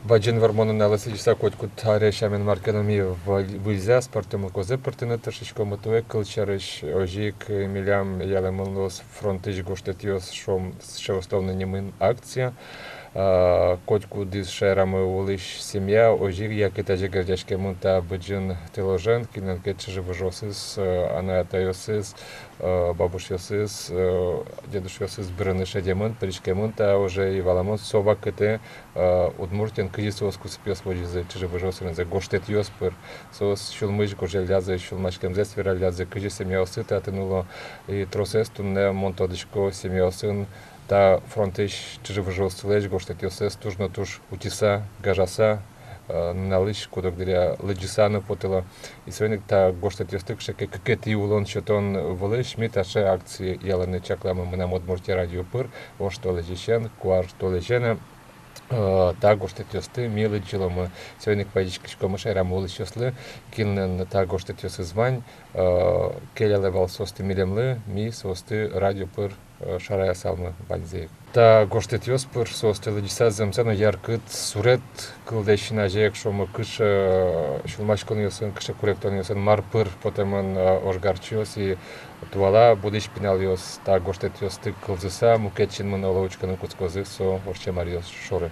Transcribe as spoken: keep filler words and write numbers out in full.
Бадӟым Вормон нуналэ сӥзьыса, котькуд аре сямен мар ке но ми выль-, выльзэ, аспӧртэмлыкозэ пыртыны тыршиськомы. Туэ, кылсярысь, озьы ик милям ялэмын луоз «Фронтысь гожтэтъёс» шуом, сыӵе устолны нимын акция. А, котькудӥз шаерамы улӥсь семья озьы ик яке тазьы ик герӟаськемын та быдӟым тылозен, кинлэн ке чыжы-выжыосыз, э, анай-атайёсыз, э, бабушъёсыз, э, дедушъёсыз бырыны шедемын, пыриськемын та оже, и валамон, со вакытэ, э, Удмуртиын кызьы соос кусыпъёс возизы, чыжы-выжыос вырынзы гожтэтъёс пыр, соос сюлмысь гожъяллязы, сюлмаськемзэс вераллязы, кызьы семьяоссы татын уло. И тросэз туннэ, мон тодӥсько, семьяосын та фронтысь чыжы-выжыослэсь гожтэтъёссэс туж но туж утьыса, гажаса, э, нуналысь куд-ог дыръя лыдӟыса но потыло. И соин ик та гожтэтъёсты кыӵе ке кыкетӥ улон сётон вылысь ми таӵе акция яланы чакламы «Мынам Удмуртие» радио пыр. Ош толэзьысен, куартолэзьысен, э, та гожтэтъёсты ми лыдӟыломы. Соин ик вазиськиськомы шаерамы улӥсьёслы, кинлэн та гожтэтъёсыз вань, э, келялэ вал соосты милемлы, ми соосты радио пыр, э, шараясалмы ваньзэ ик. Та гожтэтъёс пыр соосты лыдӟыса, зэмзэ но яркыт сурет кылдэ син. Азьло ик шуомы, кыӵе, э, сюлмаськонъёсын, кыӵе куректонъёсын, мар пыр потэмын, э, ожгарчиос, и туала будӥсь пиналъёс та гожтэтъёсты кылзыса, мукет синмын оло, учкыны кутскозы со ортчем аръёс шоры.